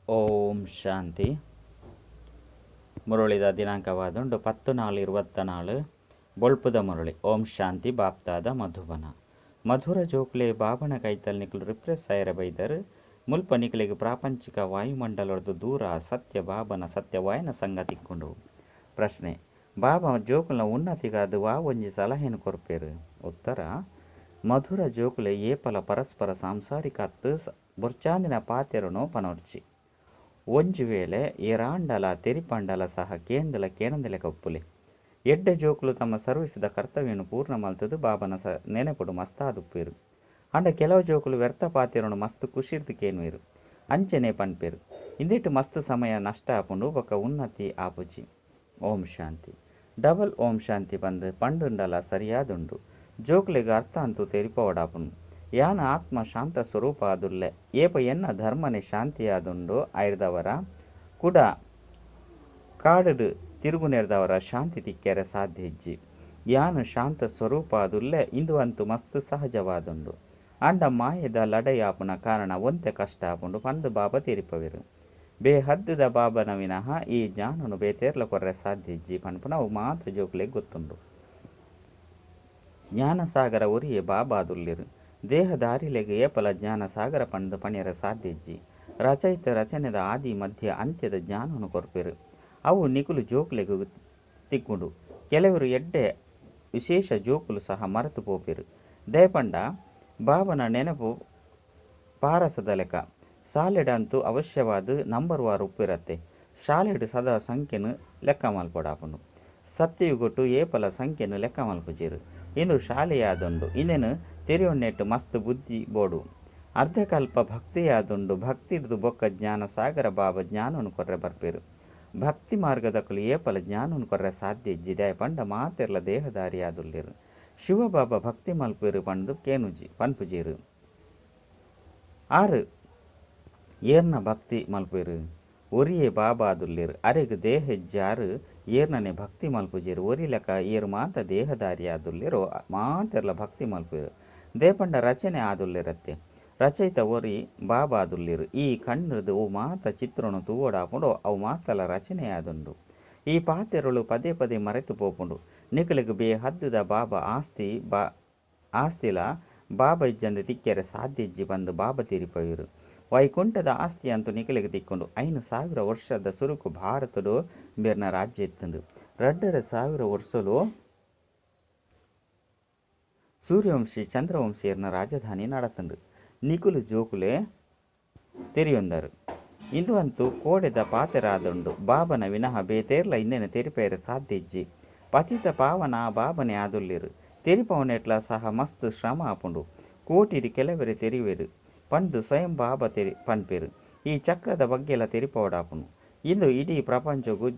ಓಂ ಶಾಂತಿ. ಮುರಳಿದ ದಿನಾಂಕವಾದುಂಡು 10/4/24. ಬೊಳ್ಪುದ ಮುರಳಿ. ಓಂ ಶಾಂತಿ. ಬಾಪ್ತಾದ ಮಧುಬನ. ಮಧುರ ಜೋಕ್ಲೆ ಬಾಬಣ ಕೈತಲ್ ನಿಕುಲು ರಿಫ್ರೆಶ್ ಆಯರ ಬೈದರ್. ಮುಲ್ಪ ನಿಕಲೆಗ್ ಪ್ರಾಪಂಚಿಕ ವಾಯುಮಂಡಲದ ದೂರ ಸತ್ಯ ಬಾಬನ ಸತ್ಯವಾಯನ ಸಂಗತಿಕ್ಕೊಂಡು. ಪ್ರಶ್ನೆ: ಬಾಬಾ ಜೋಕುಲ್ನ ಉನ್ನತಿಗಾದ ವಾ ಒಂಜಿ ಸಲಹೆಯನ್ನು ಕೊರ್ಪೇರು? ಉತ್ತರ: ಮಧುರ ಜೋಕುಲೆ ಏಪಲ ಪರಸ್ಪರ ಸಾಂಸಾರಿಕ ಅತ್ತು ಬೊರ್ಚಾಂದಿನ ಪಾತೆರನು ಪನೊರ್ಚಿ. ಒಂಜಿ ವೇಳೆ ಏರಾಂಡಲ ತೆರಿಪಂಡಲ ಸಹ ಕೇಂದಲ ಕೇನಂದಲೆ ಕಪ್ಪುಲೆ. ಎಡ್ಡೆ ಜೋಕುಲು ತಮ್ಮ ಸರ್ವಿಸದ ಕರ್ತವ್ಯನು ಪೂರ್ಣ ಮಲ್ತದು ಬಾಬನ ನೆನಪುಡು ಮಸ್ತಾದುಪ್ಪೇರು. ಅಂಡ ಕೆಲವು ಜೋಕುಲು ವ್ಯರ್ಥ ಪಾತೆರನು ಮಸ್ತ್ ಖುಷಿರ್ದು ಕೇನುವೇರು, ಅಂಚನೆ ಪನ್ಪೇರು. ಇಂದೆಟ್ಟು ಮಸ್ತ್ ಸಮಯ ನಷ್ಟ ಆಪುಂಡು ಬೊಕ್ಕ ಉನ್ನತಿ ಆಪುಜಿ. ಓಂ ಶಾಂತಿ. ಡಬಲ್ ಓಂ ಶಾಂತಿ ಬಂದು ಪಂಡುಂಡಲ ಸರಿಯಾದುಂಡು. ಜೋಕುಲೆಗ್ ಅರ್ಥ ಅಂತೂ ತೆರಿಪವಡಾಪುಂಡು. ಯಾನ ಆತ್ಮ ಶಾಂತ ಸ್ವರೂಪ ಆದುಲ್ಲೆ. ಏಪ ಎನ್ನ ಧರ್ಮನೆ ಶಾಂತಿಯಾದುಂಡು ಆಯ್ದವರ ಕುಡ ಕಾಡು ತಿರುಗುನೆರ್ದವರ ಶಾಂತಿ ತಿಕ್ಕೆರೆ ಸಾಧ್ಯ ಇಜ್ಜಿ. ಯಾನು ಶಾಂತ ಸ್ವರೂಪ ಆದುಲ್ಲೆ ಇಂದು ಅಂತೂ ಮಸ್ತ್ ಸಹಜವಾದುಂಡು. ಅಂಡ ಮಾಯದ ಲಡೈ ಆಪುನ ಕಾರಣ ಒಂತೆ ಕಷ್ಟ ಆಪುಂಡು ಪಂದು ಬಾಬಾ ತೆರಿಪವೇರು. ಬೇಹದ್ದುದ ಬಾಬನ ವಿನಃ ಈ ಜ್ಞಾನನು ಬೇತೇರ್ಲ ಕೊರ್ರೆ ಸಾಧ್ಯ ಇಜ್ಜಿ ಪನ್ಪುನವು ಮಾತ್ರ ಜೋಕುಲೆಗ್ ಗೊತ್ತುಂಡು. ಜ್ಞಾನಸಾಗರ ಒರಿಯೆ ಬಾಬಾದುಲ್ಲೆರು. ದೇಹದಾರಿಲೆಗ್ ಏಪಲ ಜ್ಞಾನಸಾಗರ ಪಂದು ಪಣಿಯರ ಸಾಧ್ಯ ಇಜ್ಜಿ. ರಚಯಿತ ರಚನೆದ ಆದಿ ಮಧ್ಯ ಅಂತ್ಯದ ಜ್ಞಾನನು ಕೊರ್ಪೇರು. ಅವು ನಿಕುಲು ಜೋಕುಲೆಗ್ ತಿಕ್ಕುಂಡು. ಕೆಲವರು ಎಡ್ಡೆ ವಿಶೇಷ ಜೋಕುಲು ಸಹ ಮರೆತು ಪೋಪೇರು. ದಯಪಂಡ ಬಾಬನ ನೆನಪು ಪಾರಸದ ಲೆಕ್ಕ. ಶಾಲೆಡಂತೂ ಅವಶ್ಯವಾದ ನಂಬರ್ ವಾರ್ ಉಪ್ಪಿರತ್ತೆ. ಶಾಲೆಡು ಸದಾ ಸಂಖ್ಯೆನು ಲೆಕ್ಕ ಮಲ್ಪೊಡಾಪುಂಡು. ಸತ್ಯಯುಗೊಟ್ಟು ಏಪಲ ಸಂಖ್ಯೆನು ಲೆಕ್ಕ ಮಲ್ಪುಜೇರು. ಇಂದು ಶಾಲೆಯಾದುಂಡು. ಇಂದೆನು ತೆರಿಯೊನ್ನೆಟ್ಟು ಮಸ್ತ್ ಬುದ್ಧಿ ಬೋಡು. ಅರ್ಧಕಲ್ಪ ಭಕ್ತಿಯಾದುಂಡು. ಭಕ್ತಿಡ್ದು ಬೊಕ್ಕ ಜ್ಞಾನಸಾಗರ ಬಾಬಾ ಜ್ಞಾನನು ಕೊರ್ರೆ ಬರ್ಪೇರು. ಭಕ್ತಿ ಮಾರ್ಗದಕುಲು ಏಪಲ ಜ್ಞಾನನು ಕೊರ್ರೆ ಸಾಧ್ಯ ಇಜ್ಜಿ. ದಯಪಂಡ ಮಾತೆರ್ಲ ದೇಹದಾರಿಯಾದುಲ್ಲೆರು. ಶಿವಬಾಬಾ ಭಕ್ತಿ ಮಲ್ಪೇರು ಪಂದು ಕೇನುಜಿ ಪನ್ಪುಜೇರು. ಆರು ಏರ್ನ ಭಕ್ತಿ ಮಲ್ಪೇರು? ಒರಿಯೇ ಬಾಬಾದುಲ್ಲೆರು. ಅರೆಗ್ ದೇಹ ಇಜ್ಜಾರು ಏರ್ನನೆ ಭಕ್ತಿ ಮಲ್ಪುಜೇರು. ಒರಿ ಲೆಕ್ಕ ಏರು ಮಾತ ದೇಹದಾರಿ ಆದುಲ್ಲೆರೋ ಮಾತೆರ್ಲ ಭಕ್ತಿ ಮಲ್ಪೇರು. ದೇಪಂಡ ರಚನೆ ಆದುಲ್ಲೆರತ್ತೆ. ರಚಯಿತ ಒರಿ ಬಾಬಾದುಲ್ಲೆರು. ಈ ಕಣ್ಣುದು ಅವು ಮಾತ ಚಿತ್ರನು ತೂವಡಾಪುಂಡು. ಅವು ಮಾತಲ ರಚನೆ ಆದುಂಡು. ಈ ಪಾತೆರಳು ಪದೇ ಪದೇ ಮರೆತು ಪೋಪುಂಡು. ನಿಕಲೆಗ್ ಬೇಹದ್ದುದ ಬಾಬಾ ಆಸ್ತಿ ಆಸ್ತಿಲ ಬಾಬಾ ಇಜ್ಜಂದೆ ತಿಕ್ಕೆರೆ ಸಾಧ್ಯ ಇಜ್ಜಿ ಪಂದು ಬಾಬಾ ತೀರಿಪವೇರು. ವೈಕುಂಠದ ಆಸ್ತಿ ಅಂತೂ ನಿಕಲೆಗ್ ತಿಕ್ಕೊಂಡು. 5000 ವರ್ಷದ ಸುರುಕು ಭಾರತಡು ಬೇರ್ನ ರಾಜ್ಯ ಇತ್ತಂದು. 2500 ವರ್ಷಲು ಸೂರ್ಯವಂಶಿ ಚಂದ್ರವಂಶಿಯರ್ನ ರಾಜಧಾನಿ ನಡತಂದು. ನಿಕುಲು ಜೋಕುಲೆ ತೆರಿಯೊಂದರು. ಇಂದು ಅಂತೂ ಕೋಡೆದ ಪಾತೆರಾದುಂಡು. ಬಾಬನ ವಿನಃ ಬೇತೇರ್ಲ ಇಂದೆನ ತೆರಿಪೇರೆ ಸಾಧ್ಯ ಇಜ್ಜಿ. ಪತಿತ ಪಾವನ ಬಾಬನೆ ಆದುಲ್ಲೆರು. ತೆರಿಪವನೆಟ್ಲ ಸಹ ಮಸ್ತ್ ಶ್ರಮ ಆಪುಂಡು. ಕೋಟಿಡಿ ಕೆಲವರೆ ತೆರಿವೇರು ಪಂದು ಸ್ವಯಂ ಬಾಬಾ ತೆರಿ ಪನ್ಪೇರು. ಈ ಚಕ್ರದ ಬಗ್ಗೆಲ ತೆರಿಪವಡಾಪುಂಡು. ಇಂದು ಇಡೀ ಪ್ರಪಂಚಗೂ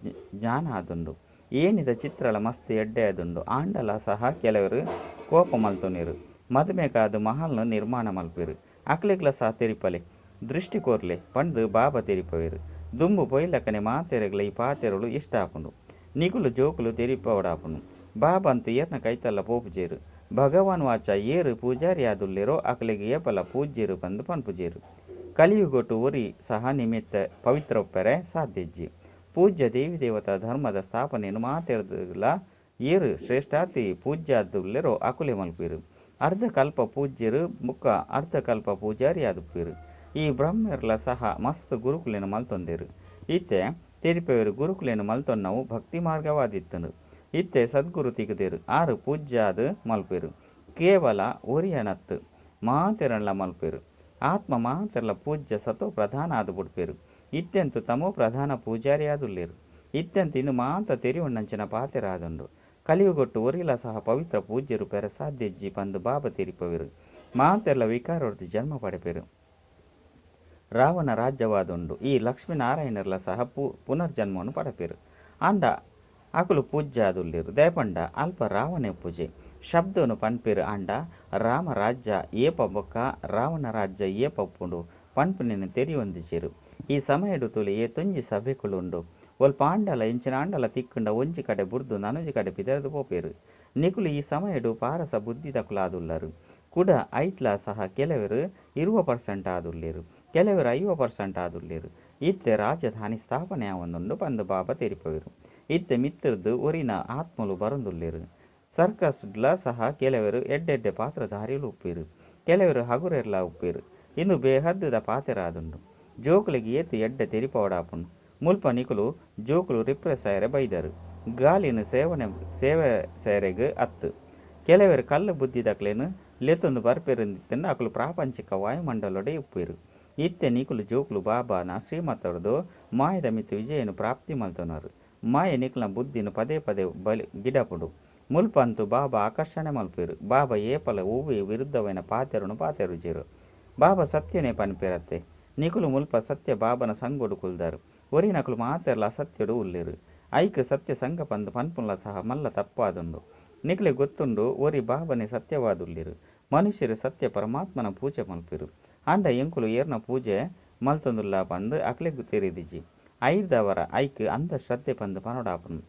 ಜ್ಞಾನ ಆದುಂಡು. ಏನಿದ ಚಿತ್ರಲ ಮಸ್ತ್ ಎಡ್ಡೆ ಆದುಂಡು. ಆಂಡಲ ಸಹ ಕೆಲವರು ಕೋಪ ಮಲ್ತೊನೇರು. ಮದುಮೆಗಾದ ಮಹಲ್ನ ನಿರ್ಮಾಣ ಮಲ್ಪೇರು. ಅಕ್ಲೆಗ್ಲ ಸಹ ತೆರಿಪಲೆ ದೃಷ್ಟಿ ಕೋರ್ಲೆ ಪಂದು ಬಾಬಾ ತೆರಿಪವೇರು. ದುಂಬು ಪೊಯ್ಲಕನೆ ಮಾತೆರೆಗ್ಲ ಈ ಪಾತೆರಳು ಇಷ್ಟ ಆಪುಂಡು. ನಿಕುಲು ಜೋಕುಲು ತೆರಿಪವಡಾಪುಂಡು. ಬಾಬಾ ಅಂತೂ ಏರ್ನ ಕೈತಲ್ಲ ಪೋಪುಜೇರು. ಭಗವಾನ್ ವಾಚ ಏರು ಪೂಜಾರಿ ಆದುಲ್ಲೆರೋ ಅಕ್ಲೆಗ್ ಏಪಲ ಪೂಜ್ಯರು ಪಂದು ಪನ್ಪುಜೇರು. ಕಲಿಯುಗೊಟ್ಟು ಒರಿ ಸಹ ನಿಮಿತ್ತ ಪವಿತ್ರ ಒಪ್ಪರೆ ಸಾಧ್ಯ ಇಜ್ಜಿ. ಪೂಜ್ಯ ದೇವಿ ದೇವತಾ ಧರ್ಮದ ಸ್ಥಾಪನೆಯನ್ನು ಮಾತೆರ್ದಲ ಏರು ಶ್ರೇಷ್ಠಾತಿ ಪೂಜ್ಯಾದುಲ್ಲೆರೋ ಅಕುಲೆ ಮಲ್ಪೇರು. ಅರ್ಧಕಲ್ಪ ಪೂಜ್ಯರು ಬುಕ್ಕ ಅರ್ಧಕಲ್ಪ ಪೂಜಾರಿ ಆದುಪ್ಪೇರು. ಈ ಬ್ರಹ್ಮರ್ಲ ಸಹ ಮಸ್ತ್ ಗುರುಕುಲೇನು ಮಲ್ತೊಂದೇರು. ಇತ್ತೆ ತೆರಿಪೇರು ಗುರುಕುಲೇನು ಮಲ್ತೊನ್ನವು ಭಕ್ತಿ ಮಾರ್ಗವಾದಿತ್ತನು. ಇತ್ತೆ ಸದ್ಗುರು ತಿಗದೇರು. ಆರು ಪೂಜ್ಯಾದ ಮಲ್ಪೇರು. ಕೇವಲ ಒರಿಯನತ್ತು ಮಾತೆರಲ್ಲ ಮಲ್ಪೇರು. ಆತ್ಮ ಮಾತೆರ್ಲ ಪೂಜ್ಯ ಸತೋ ಪ್ರಧಾನ ಆದು ಬಿಡ್ಪೇರು. ಇತ್ಯಂತು ತಮೋ ಪ್ರಧಾನ ಪೂಜಾರಿ ಆದುಲ್ಲೇರು. ಇತ್ಯಂತ ಇನ್ನು ಮಾತ ತೆರಿಯೊಣ್ಣಂಚಿನ ಪಾತೆರಾದುಂಡು. ಕಲಿಯುಗೊಟ್ಟು ಒರಿಲ ಸಹ ಪವಿತ್ರ ಪೂಜ್ಯರು ಪೆರ ಸಾಧ್ಯ ಇಜ್ಜಿ ಪಂದು ಬಾಬಾ ತೆರಿಪವೇರು. ಮಾತೆರ್ಲ ವಿಕಾರೊರ್ದು ಜನ್ಮ ಪಡೆಪೇರು. ರಾವಣ ರಾಜ್ಯವಾದುಂಡು. ಈ ಲಕ್ಷ್ಮೀನಾರಾಯಣರ್ಲ ಸಹ ಪುನರ್ಜನ್ಮವನ್ನು ಪಡೆಪೇರು. ಅಂಡ ಅಕುಲು ಪೂಜ್ಯ ಆದುಲ್ಲೇರು. ದಯಪಂಡ ಅಲ್ಪ ರಾವಣೆ ಪೂಜೆ ಶಬ್ದನು ಪನ್ಪೇರು. ಅಂಡ ರಾಮ ರಾಜ್ಯ ಏಪ ಬೊಕ್ಕ ರಾವಣ ರಾಜ್ಯ ಏಪ ಉಪ್ಪುಂಡು ಪನ್ಪುನೆನ್ ತೆರಿಯೊಂದಿಜೆರು. ಈ ಸಮಯಡು ತುಲೆ ಏತೊಂಜಿ ಸಭೆಕುಲುಂಡು. ಒಲ್ಪ ಆಂಡಲ ಇಂಚಿನ ಆಂಡಲ ತಿಕ್ಕುಂಡ ಒಂಜಿ ಕಡೆ ಬುರ್ದು ನನೊಂಜಿ ಕಡೆ ಪಿದರ್ದು ಪೋಪೇರು. ನಿಕುಲು ಈ ಸಮಯಡು ಪಾರಸ ಬುದ್ಧಿ ದಕುಲಾದುಲ್ಲರು. ಕುಡ ಐಟ್ಲ ಸಹ ಕೆಲವರು 20% ಆದುಲ್ಲೇರು. ಕೆಲವರು 50% ಆದುಲ್ಲೇರು. ಇತ್ತೆ ರಾಜಧಾನಿ ಸ್ಥಾಪನೆ ಆವೊಂದುಂಡು ಪಂದು ಬಾಬಾ ತೆರಿಪವೆರು. ಇತ್ತೆ ಮಿತ್ತರ್ದು ಒರಿನ ಆತ್ಮಲು ಬರೊಂದುಲ್ಲೇರು. ಸರ್ಕಸ್ಡ್ಲ ಸಹ ಕೆಲವರು ಎಡ್ಡೆಡ್ಡೆ ಪಾತ್ರಧಾರಿಲು ಉಪ್ಪೇರು. ಕೆಲವರು ಹಗುರೆರ್ಲ ಉಪ್ಪೇರು. ಇಂದು ಬೇಹದ್ದುದ ಪಾತೆರಾದುಂಡು. ಜೋಕುಲೆಗ್ ಏತ್ ಎಡ್ಡೆ ತೆರಿಪವಡಾಪುಂಡು. ಮುಲ್ಪ ನಿಕುಲು ಜೋಕುಲು ರಿಪ್ರೆಸ್ ಆಯೆರೆ ಬೈದರು. ಗಾಲಿನ ಸೇವನೆ ಸೇವೆ ಸೇರೆಗ್ ಅತ್ತು. ಕೆಲವರು ಕಲ್ಲು ಬುದ್ಧಿದಕ್ಲೆನ್ ಲೆತ್ತೊಂದು ಬರ್ಪೆರುಂದಿತ್ತುಂಡ ಅಕುಲು ಪ್ರಾಪಂಚಿಕ ವಾಯುಮಂಡಲೊಡೆ ಉಪ್ಪೇರು. ಇತ್ತೆ ನಿಕುಲು ಜೋಕುಲು ಬಾಬಾನ ಶ್ರೀಮತೊರ್ದು ಮಾಯದ ಮಿತ್ತ್ ವಿಜಯನು ಪ್ರಾಪ್ತಿ ಮಲ್ತೊನರು. ಮಾಯೆ ನಿಕುಲ್ನ ಬುದ್ಧಿನ ಪದೇ ಪದೇ ಬಲಿ ಗಿಡಪುಂಡು. ಮುಲ್ಪಂತು ಬಾಬಾ ಆಕರ್ಷಣೆ ಮಲ್ಪೇರು. ಬಾಬಾ ಏಪಲ ಒವ್ವೆ ವಿರುದ್ಧವೈನ ಪಾತೆರನು ಪಾತೆರುಜೆರು. ಬಾಬಾ ಸತ್ಯನೇ ಪನ್ಪೇರತ್ತೆ. ನಿಕುಲು ಮುಲ್ಪ ಸತ್ಯ ಬಾಬನ ಸಂಗೊಡು ಕುಲ್ದಾರು. ಒರಿನಕುಲು ಮಾತೆರ್ಲ ಅಸತ್ಯಡು ಉಲ್ಲೇರು. ಐಕ್ ಸತ್ಯ ಸಂಘ ಪಂದ್ ಪನ್ಪುನ್ಲ ಸಹ ಮಲ್ಲ ತಪ್ಪಾದುಂಡು. ನಿಕುಲೆ ಗೊತ್ತುಂಡು ಒರಿ ಬಾಬನೆ ಸತ್ಯವಾದುಲ್ಲೇರು. ಮನುಷ್ಯರು ಸತ್ಯ ಪರಮಾತ್ಮನ ಪೂಜೆ ಮಲ್ಪೇರು. ಆಂಡ ಎಂಕುಲು ಏರ್ನ ಪೂಜೆ ಮಲ್ತೊಂದುಲ್ಲ ಪಂದ್ ಅಕ್ಲೆಗ್ ತೆರಿದಿಜಿ. ಐರ್ದವರ ಐಕ್ ಅಂಧಶ್ರದ್ಧೆ ಪಂದ್ ಪನೊಡಾಪುಂಡು.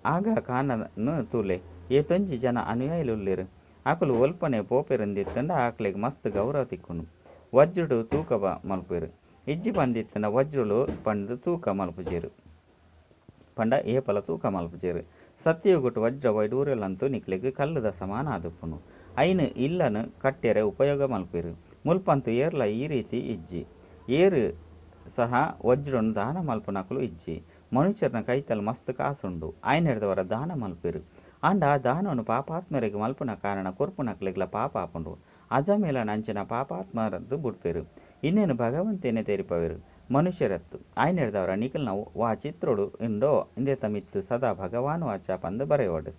ಆಗ ಕಾನನ್ ತೂಲೆ ಏತೊಂಜಿ ಜನ ಅನುಯಾಯಿಲುಲ್ಲೇರು. ಅಕುಲು ಒಲ್ಪನೆ ಪೋಪೆರುಂದಿತ್ತುಂಡ ಅಕ್ಲೆಗ್ ಮಸ್ತ್ ಗೌರವ ತಿಕ್ಕುಂಡು. ವಜ್ರಡು ತೂಕ ಮಲ್ಪೇರು. ಇಜ್ಜಿ ಪಂದಿತ್ತುಂಡ ವಜ್ರಲು ಪಂದ್ ತೂಕ ಮಲ್ಪುಜೆರು. ಪಂಡ ಏಪಲ ತೂಕ ಮಲ್ಪುಜೆರು. ಸತ್ಯಯುಗಟ್ ವಜ್ರ ವೈಡೂರ್ಯಲಂತೂ ನಿಕ್ಲೆಗ್ ಕಲ್ಲುದ ಸಮಾನ ಆದುಪ್ಪುಂಡು. ಐನ್ ಇಲ್ಲನು ಕಟ್ಟೆರೆ ಉಪಯೋಗ ಮಲ್ಪೇರು. ಮುಲ್ಪಂತು ಏರ್ಲ ಈ ರೀತಿ ಇಜ್ಜಿ. ಏರು ಸಹ ವಜ್ರನು ದಾನ ಮಲ್ಪುನಕುಲು ಇಜ್ಜಿ. ಮನುಷ್ಯರ್ನ ಕೈತಲ್ ಮಸ್ತ್ ಕಾಸುಂಡು. ಆಯ್ನೆರ್ದವರ ದಾನ ಮಲ್ಪೇರು. ಆಂಡ ಆ ದಾನವನ್ನು ಪಾಪಾತ್ಮರಿಗೆ ಮಲ್ಪುನ ಕಾರಣ ಕೊರ್ಪುನಕ್ಲೆಗ್ಲ ಪಾಪ ಆಪುಂಡು. ಅಜಮೇಲನ ಅಂಚಿನ ಪಾಪಾತ್ಮರದ್ದು ಬುಡ್ಪೇರು. ಇನ್ನೇನು ಭಗವಂತನೇ ತೆರಿಪವೇರು. ಮನುಷ್ಯರತ್ತು. ಆಯ್ನೆರ್ದವರ ನಿಕಲ್ನ ವಾ ಚಿತ್ರೋಡು ಇಂಡೋ ಇಂದೆತ ಮಿತ್ತು ಸದಾ ಭಗವಾನ್ ವಾಚ ಪಂದು ಬರೆಯೋಡು.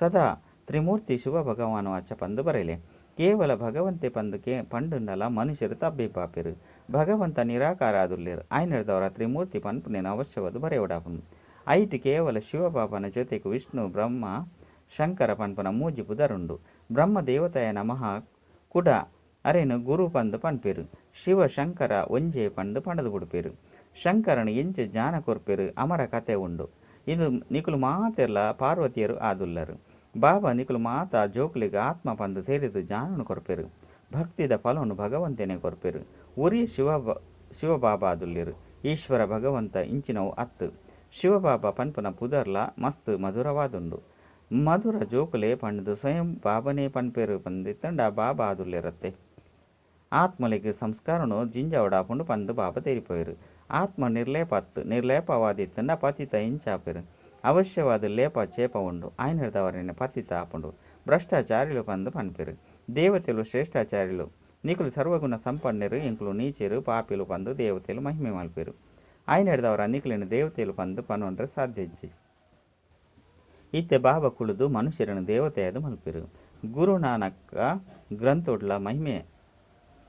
ಸದಾ ತ್ರಿಮೂರ್ತಿ ಶಿವ ಭಗವಾನ್ ವಾಚ ಪಂದು ಬರೆಲೆ. ಕೇವಲ ಭಗವಂತೆ ಪಂದು ಕೆ ಪಂಡುಂಡಲ ಮನುಷ್ಯರು ತಬ್ಬಿಬ್ಬಾಪೆರು. ಭಗವಂತ ನಿರಾಕಾರ ಆದುಲ್ಲೇರು. ಆಯ್ನೆರ್ದವರ ತ್ರಿಮೂರ್ತಿ ಪನ್ಪುನೇನು ಅವಶ್ಯವಾದ ಬರೆಯೋಡಾಪುಂಡು. ಐಟ್ ಕೇವಲ ಶಿವಬಾಬನ ಜೊತೆಗೆ ವಿಷ್ಣು ಬ್ರಹ್ಮ ಶಂಕರ ಪನ್ಪುನ ಮೂಜಿ ಪುದರುಂಡು. ಬ್ರಹ್ಮ ದೇವತೆಯ ನಮಃ ಕುಡ ಅರೇನು ಗುರು ಪಂದು ಪನ್ಪೇರು. ಶಿವ ಶಂಕರ ಒಂಜೇ ಪಂದು ಪಂಡದು ಬುಡ್ಪೇರು. ಶಂಕರನು ಎಂಚೆ ಜ್ಞಾನ ಕೊರ್ಪೇರು ಅಮರ ಕತೆ ಉಂಡು. ಇದು ನಿಕುಲು ಮಾತೆರ್ಲ ಪಾರ್ವತಿಯರು ಆದುಲ್ಲರು. ಬಾಬಾ ನಿಕುಲು ಮಾತಾ ಜೋಕುಲಿಗೆ ಆತ್ಮ ಪಂದು ತೆರಿದು ಜ್ಞಾನನು ಕೊರ್ಪೇರು. ಭಕ್ತಿದ ಫಲವನ್ನು ಭಗವಂತನೇ ಕೊರ್ಪೇರು. ಉರಿ ಶಿವಬಾಬಾ ಆದುಲ್ಲೇರು. ಈಶ್ವರ ಭಗವಂತ ಇಂಚಿನವು ಅತ್ತು. ಶಿವಬಾಬಾ ಪನ್ಪುನ ಪುದರ್ಲ ಮಸ್ತ್ ಮಧುರವಾದುಂಡು. ಮಧುರ ಜೋಕುಲೆ ಪಂಡ್ದು ಸ್ವಯಂ ಬಾಬನೇ ಪನ್ಪೇರು ಪಂದಿತ್ತಂಡ ಬಾಬಾ ಆದುಲ್ಲೇರತ್ತೆ. ಆತ್ಮಲಿಗೆ ಸಂಸ್ಕಾರನು ಜಿಂಜಾವಡಾಪುಂಡು ಪಂದು ಬಾಬಾ ತೆರಿಪವೇರು. ಆತ್ಮ ನಿರ್ಲೇಪತ್ತು ನಿರ್ಲೇಪವಾದಿತ್ತಂಡ ಪತಿತ ಇಂಚಾಪೇರು. ಅವಶ್ಯವಾದ ಲೇಪ ಚೇಪ ಉಂಡು. ಆಯ್ನೆರ್ದವರನೆ ಪತಿತ ಆಪುಂಡು. ಭ್ರಷ್ಟಾಚಾರಿಲು ಪಂದು ಪನ್ಪೇರು. ದೇವತೆಲು ಶ್ರೇಷ್ಠಾಚಾರ್ಯಲು. ನಿಕುಲು ಸರ್ವಗುಣ ಸಂಪನ್ನರು ಎಂಕುಲು ನೀಚೆರು ಪಾಪಿಲು ಪಂದು ದೇವತೆಲು ಮಹಿಮೆ ಮಲ್ಪೇರು. ಆಯ್ನೆರ್ದವರ ನಿಕುಲಿನ ದೇವತೆಲು ಪಂದು ಪನೊಂಡ್ರೆ ಸಾಧ್ಯ ಇಜ್ಜಿ. ಇತ್ತೆ ಬಾಬಾ ಕುಳಿದು ಮನುಷ್ಯರನ್ನು ದೇವತೆಯಾದ ಮಲ್ಪೇರು. ಗುರುನಾನಕ ಗ್ರಂಥೋಡ್ಲ ಮಹಿಮೆ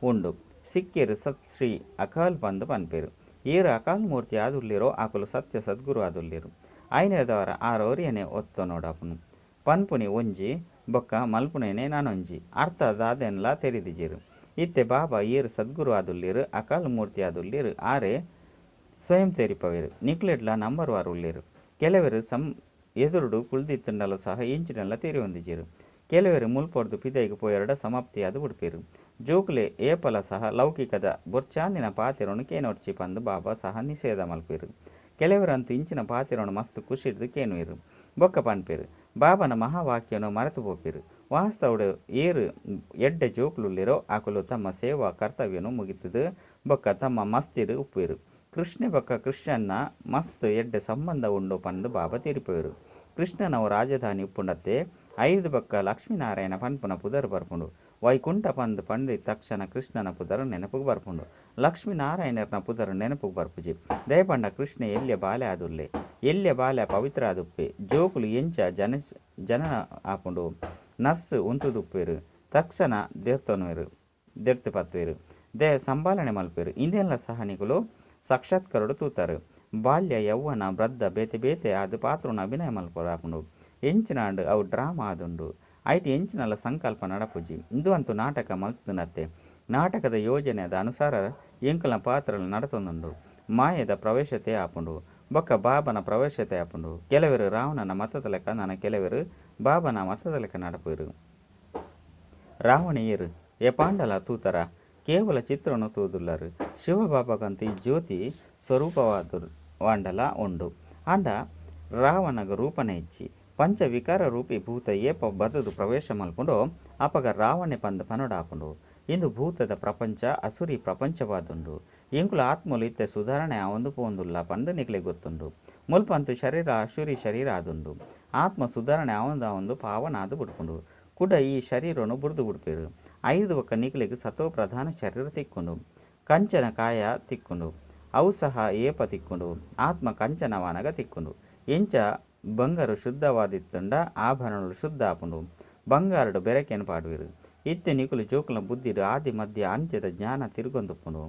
ಉಂಡು. ಸಿಕ್ಕೇರು ಸತ್ ಶ್ರೀ ಅಕಾಲ್ ಪಂದು ಪನ್ಪೇರು. ಏರು ಅಕಾಲ್ ಮೂರ್ತಿ ಆದುಲ್ಲೇರೋ ಆಕುಲು ಸತ್ಯ ಸದ್ಗುರು ಆದುಲ್ಲೇರು. ಆಯ್ನೆರ್ದವರ ಆರೋರಿಯನೆ ಒತ್ತ ನೋಡಾಪುನು. ಪನ್ಪುನಿ ಒಂಜಿ ಬೊಕ್ಕ ಮಲ್ಪುನೇನೆ ನಾನೊಂಜಿ ಅರ್ಥ ದಾದೆನ್ಲ ತೆರಿದಿಜೆರು. ಇತ್ತೆ ಬಾಬಾ ಏರು ಸದ್ಗುರು ಆದುಲ್ಲೇರು ಅಕಾಲ್ ಮೂರ್ತಿ ಆದುಲ್ಲೇರು ಆರೆ ಸ್ವಯಂ ತೆರಿಪವೇರು. ನಿಕ್ಲೆಡ್ಲ ನಂಬರ್ ವಾರ್ ಉಲ್ಲೇರು. ಕೆಲವರು ಎದುರುಡು ಕುಳ್ದಿತ್ತಂಡಲ ಸಹ ಇಂಚಿನೆಲ್ಲ ತೆರಿಯೊಂದಿಜೆರು. ಕೆಲವರು ಮುಲ್ಪೊರ್ದು ಪಿದೈಗೆ ಪೋಯೆರಡ ಸಮಾಪ್ತಿಯಾದ ಬುಡ್ಪೇರು. ಜೋಕುಲೆ ಏಪಲ ಸಹ ಲೌಕಿಕದ ಬೊರ್ಚಾಂದಿನ ಪಾತೆರೊನು ಕೇನೊರ್ಚಿ ಪಂದು ಬಾಬಾ ಸಹ ನಿಷೇಧ ಮಲ್ಪೇರು. ಕೆಲವರಂತೂ ಇಂಚಿನ ಪಾತೆರೊನು ಮಸ್ತ್ ಖುಷಿರ್ದು ಕೇನುವೆರು. ಬೊಕ್ಕ ಪನ್ಪೇರು. ಬಾಬನ ಮಹಾವಾಕ್ಯನು ಮರೆತು ಪೋಪೇರು. ವಾಸ್ತವಡು ಏರು ಎಡ್ಡೆ ಜೋಕುಲುಲ್ಲೇರೋ ಆಕುಲು ತಮ್ಮ ಸೇವಾ ಕರ್ತವ್ಯನು ಮುಗಿತದು ಬೊಕ್ಕ ತಮ್ಮ ಮಸ್ತಿಡು ಉಪ್ಪೇರು. ಕೃಷ್ಣ ಬೊಕ್ಕ ಕೃಷ್ಣನ ಮಸ್ತ್ ಎಡ್ಡೆ ಸಂಬಂಧ ಉಂಡು ಪಂದು ಬಾಬಾ ತೆರಿಪವೇರು. ಕೃಷ್ಣನವು ರಾಜಧಾನಿ ಉಪ್ಪುಂಡತ್ತೆ ಐದು ಬೊಕ್ಕ ಲಕ್ಷ್ಮೀನಾರಾಯಣ ಪನ್ಪುನ ಪುದರ್ ಬರ್ಪುಂಡು. ವೈಕುಂಠ ಪಂದು ಪಂಡಿ ತಕ್ಷಣ ಕೃಷ್ಣನ ಪುದರ್ ನೆನಪುಗ್ ಬರ್ಪುಂಡು. ಲಕ್ಷ್ಮೀನಾರಾಯಣನ ಪುದರ್ ನೆನಪುಗ್ ಬರ್ಪುಜಿ. ದಯಪಂಡ ಕೃಷ್ಣ ಎಲ್ಯ ಬಾಲೆ ಆದುಲ್ಲೆ. ಎಲ್ಯ ಬಾಲೆ ಪವಿತ್ರ ಆದುಪ್ಪೆ. ಜೋಕುಲು ಎಂಚ ಜನನ ಆಪುಂಡು. ನರ್ಸ್ ಉಂತುದುಪ್ಪೇರು. ತಕ್ಷಣ ದೇರ್ತೊನುವೆರು ದೆರ್ತು ಪತ್ತುವೆರು. They ಸಂಭಾಲನೆ ಮಲ್ಪೇರು. ಇಂದೆಲ್ಲ ಸಹ ನಿಕುಲು ಸಾಕ್ಷಾತ್ಕರಡು ತೂತಾರೆ. ಬಾಲ್ಯ ಯೌವನ ವೃದ್ಧ ಬೇತೆ ಬೇತೆ ಆದ್ ಪಾತ್ರನ ಅಭಿನಯ ಮಲ್ಪೊಡಾಪುಂಡು. ಎಂಚಿನಾಂಡ್ ಅವು ಡ್ರಾಮಾ ಆದುಂಡು. ಐಟ್ ಎಂಚಿನಲ ಸಂಕಲ್ಪ ನಡಪುಜಿ. ಇಂದು ಅಂತೂ ನಾಟಕ ಮಲ್ತುನತ್ತೆ. ನಾಟಕದ ಯೋಜನೆದ ಅನುಸಾರ ಎಂಕಲ್ನ ಪಾತ್ರಲು ನಡತೊಂದುಂಡು. ಮಾಯದ ಪ್ರವೇಶತೆ ಆಪುಂಡು. ಬೊಕ್ಕ ಬಾಬನ ಪ್ರವೇಶತೆ ಆಪುಂಡು. ಕೆಲವರು ರಾವಣನ ಮತದ ಲೆಕ್ಕ ನನ ಕೆಲವರು ಬಾಬನ ಮತದ ಲೆಕ್ಕ ನಡಪುವೆರು. ರಾವಣ ಏರು ಏಪಾಂಡಲ ತೂತರ ಕೇವಲ ಚಿತ್ರೊನು ತೂದುಲ್ಲರ್. ಶಿವಬಾಬಾಗಂತೂ ಈ ಜ್ಯೋತಿ ಸ್ವರೂಪವಾಂಡಲ ಉಂಡು. ಆಂಡ ರಾವಣಗ್ ರೂಪನೇ ಇಜ್ಜಿ. ಪಂಚ ವಿಕಾರ ರೂಪಿ ಭೂತ ಏಪ ಬತ್ತುದು ಪ್ರವೇಶ ಮಲ್ಪುಂಡೋ ಅಪಗ ರಾವಣೆ ಪಂದ್ ಪನೊಡಾಪುಂಡು. ಇಂದು ಭೂತದ ಪ್ರಪಂಚ, ಅಸುರಿ ಪ್ರಪಂಚವಾದುಂಡು. ಎಂಕುಲು ಆತ್ಮಲು ಇತ್ತೆ ಸುಧಾರಣೆ ಆವೊಂದು ಪೋವೊಂದುಲ್ಲ ಪಂದ್ ನಿಕಲೆಗ್ ಗೊತ್ತುಂಡು. ಮುಲ್ಪ ಅಂತೂ ಶರೀರ ಅಸುರಿ ಶರೀರ ಆದುಂಡು. ಆತ್ಮ ಸುಧಾರಣೆ ಆವೊಂದು ಪಾವನ ಆದ್ ಬುಡ್ಪುಂಡು. ಕುಡ ಈ ಶರೀರನು ಬುಡ್ದು ಬುಡ್ಪೆರ್. ಐರ್ದ್ ಬೊಕ್ಕ ನಿಕಲೆಗ್ ಸತೋ ಪ್ರಧಾನ ಶರೀರ ತಿಕ್ಕುಂಡು. ಕಂಚನ ಕಾಯ ತಿಕ್ಕುಂಡು. ಅವು ಸಹ ಏಪ ತಿಕ್ಕುಂಡು? ಆತ್ಮ ಕಂಚನವಾನಗ ತಿಕ್ಕುಂಡು. ಎಂಚ ಬಂಗಾರು ಶುದ್ಧವಾದಿತ್ತುಂಡ ಆಭರಣಲು ಶುದ್ಧ ಆಪುಂಡು. ಬಂಗಾರುಡು ಬೆರಕೆನ್ ಪಾಡುವೆರ್. ಇತ್ತೆ ನಿಕುಲು ಜೋಕುಲ್ನ ಬುದ್ಧಿಡ್ ಆದಿ ಮಧ್ಯ ಅಂತ್ಯದ ಜ್ಞಾನ ತಿರುಗೊಂದುಪ್ಪುಂಡು.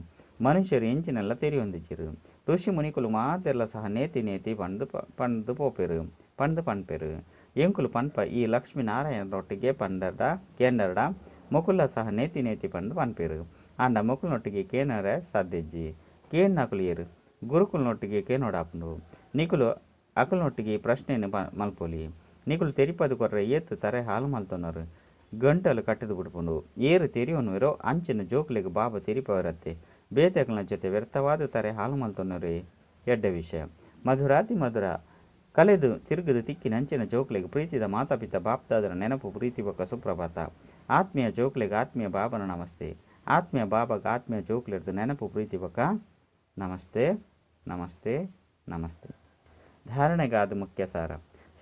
ಮನುಷ್ಯೆರ್ ಎಂಚಿನಲ ತೆರಿಯೊಂದಿಜ್ಜೆರ್. ಋಷಿ ಮುನಿಕುಲು ಮಾತೆರ್ಲಾ ಸಹ ನೇತಿ ನೇತಿ ಪಂದ್ ಪಂದ್ ಪೋಪೆರ್ ಪಂದ್ ಪನ್ಪೆರ್. ಎಂಕುಲು ಪನ್ಪ ಈ ಲಕ್ಷ್ಮೀ ನಾರಾಯಣನೊಟ್ಟಿಗೆ ಪಂಡರ್ಡ ಕೇಂಡರ್ಡ ಮೊಕುಲ್ಲ ಸಹ ನೇತಿ ನೇತಿ ಪಂದ್ ಪನ್ಪೆರ್. ಆಂಡ ಮೊಕುಲ್ನೊಟ್ಟಿಗೆ ಕೇನರೆ ಸಾಧ್ಯ ಇಜ್ಜಿ. ಕೇನ್ನಕುಲು ಏರ್? ಗುರುಕುಲ್ನೊಟ್ಟಿಗೆ ಕೇನೊಡಾಪುಂಡು. ನಿಕುಲು ಅಕಲ್ನೊಟ್ಟಿಗೆ ಈ ಪ್ರಶ್ನೆನ್ ಮಲ್ಪೊಲಿ. ನಿಕುಲು ತೆರಿಪಾದ್ ಕೊರ್ರೆ ಏತ್ ತರೆ ಹಾಳು ಮಲ್ತೊನರ್. ಗಂಟಲು ಕಟ್ಟುದು ಬುಡ್ಪುಂಡು. ಏರ್ ತೆರಿಯೊನುವೆರೋ ಅಂಚಿನ ಜೋಕುಲೆಗ್ ಬಾಬಾ ತೆರಿಪಾವೆರತ್ತೆ. ಬೇತೆಕಲ್ನ ಜೊತೆ ವ್ಯರ್ಥವಾದ್ ತರೆ ಹಾಳು ಮಲ್ತೊನರೆ ಎಡ್ಡೆ ವಿಷಯ. ಮಧುರಾತಿ ಮಧುರ ಕಲೆದು ತಿರುಗುದು ತಿಕ್ಕಿನಂಚಿನ ಜೋಕುಲೆಗ್ ಪ್ರೀತಿದ ಮಾತಾಪಿತ ಬಾಪ್ದಾದರ ನೆನಪು ಪ್ರೀತಿ ಬೊಕ್ಕ ಸುಪ್ರಭಾತ. ಆತ್ಮೀಯ ಜೋಕುಲೆಗ್ ಆತ್ಮೀಯ ಬಾಬನ ನಮಸ್ತೆ. ಆತ್ಮೀಯ ಬಾಬಾಗ ಆತ್ಮೀಯ ಜೋಕುಲೆರ್ದ್ ನೆನಪು ಪ್ರೀತಿ ಬೊಕ್ಕ ನಮಸ್ತೆ ನಮಸ್ತೆ ನಮಸ್ತೆ. ಧಾರಣೆಗಾದ ಮುಖ್ಯ ಸಾರ.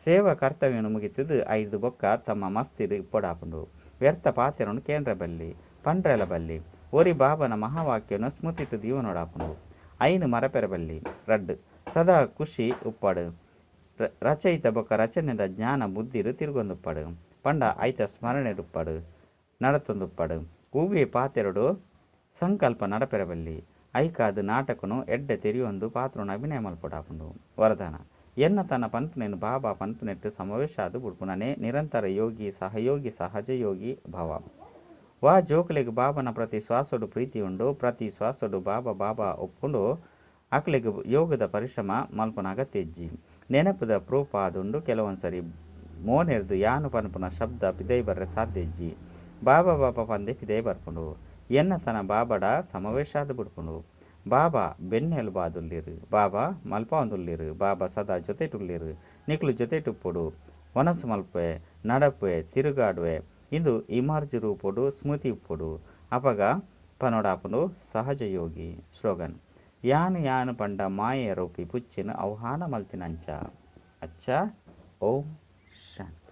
ಸೇವಾ ಕರ್ತವ್ಯನು ಮುಗಿತುದು ಐದು ಬೊಕ್ಕ ತಮ್ಮ ಮಸ್ತಿಡ್ ಇಪ್ಪೊಡಾಪುಂಡು. ವ್ಯರ್ಥ ಪಾತೆರನು ಕೇಂದ್ರ ಬಲ್ಲಿ ಪಂಡ್ರೆಲ ಬಲ್ಲಿ. ಒರಿ ಬಾಬನ ಮಹಾವಾಕ್ಯನು ಸ್ಮೃತಿಟ್ ದೀವನೊಡಾಪುಂಡು. ಐನು ಮರಪೆರ ಬಲ್ಲಿ. ರಡ್ಡ್ ಸದಾ ಖುಷಿ ಉಪ್ಪಡು. ರಚಯಿತ ಬೊಕ್ಕ ರಚನೆದ ಜ್ಞಾನ ಬುದ್ಧಿಡ್ ತಿರುಗೊಂದುಪ್ಪಡು. ಪಂಡ ಐತ ಸ್ಮರಣೆಡುಪ್ಪಡು ನಡತೊಂದುಪ್ಪಡು. ಒವ್ವೇ ಪಾತೆರಡು ಸಂಕಲ್ಪ ನಡಪೆರ ಬಲ್ಲಿ. ಐಕಾದ್ ನಾಟಕನು ಎಡ್ಡೆ ತೆರಿಯೊಂದು ಪಾತ್ರನು ಅಭಿನಯ ಮಲ್ಪೊಡಾಪುಂಡು. ವರದಾನ. ಎನ್ನ ತನ ಪನ್ಪುನೇನು ಬಾಬಾ ಪನ್ಪುನೆಟ್ ಸಮಾವೇಶ ಆದ್ ಬುಡ್ಪುನನೇ ನಿರಂತರ ಯೋಗಿ ಸಹಯೋಗಿ ಸಹಜ ಯೋಗಿ ಭವ. ವಾ ಜೋಕುಲೆಗ್ ಬಾಬನ ಪ್ರತಿ ಶ್ವಾಸೊಡು ಪ್ರೀತಿ ಉಂಡು ಪ್ರತಿ ಶ್ವಾಸೊಡು ಬಾಬಾ ಬಾಬಾ ಉಪ್ಪುಂಡು ಅಕ್ಲೆಗ್ ಯೋಗದ ಪರಿಶ್ರಮ ಮಲ್ಪುನ ಅಗತ್ಯ ಇಜ್ಜಿ. ನೆನಪುದ ಪ್ರೂಫ್ ಆದುಂಡು ಕೆಲವೊಂದ್ಸರಿ ಮೋನೆರ್ದ್ ಯಾನು ಪನ್ಪುನ ಶಬ್ದ ಪಿದಯಿ ಬರ್ರೆ ಸಾಧ್ಯ ಇಜ್ಜಿ. ಬಾಬಾ ಬಾಬಾ ಪಂದೆ ಪಿದಯಿ ಬರ್ಪುಂಡು. ಎನ್ನ ತನ ಬಾಬಡ ಸಮಾವೇಶ ಆದ್ ಬುಡ್ಪುಂಡು. ಬಾಬಾ ಬೆನ್ನೆಲುಬಾದುಲ್ಲೆರ್. ಬಾಬಾ ಮಲ್ಪಾವೊಂದುಲ್ಲೆರ್. ಬಾಬಾ ಸದಾ ಜೊತೆಟುಲ್ಲೆರ್. ನಿಕುಲು ಜೊತೆಟುಪ್ಪೊಡು. ವನಸ್ ಮಲ್ಪುವೆ ನಡಪುವೆ ತಿರುಗಾಡುವೆ ಇಂದು ಇಮರ್ಜಿ ರೂಪೊಡು ಸ್ಮೃತಿ ಉಪ್ಪೊಡು. ಅಪಗ ಪನೊಡಾಪುಂಡು ಸಹಜ ಯೋಗಿ ಸ್ಲೋಗನ್. ಯಾನು ಯಾನು ಪಂಡ ಮಾಯೆ ರೂಪಿ ಪುಚ್ಚೆನ್ ಆಹ್ವಾನ ಮಲ್ತಿನಂಚ. ಅಚ್ಚಾ ಓಂ ಶಾಂತಿ.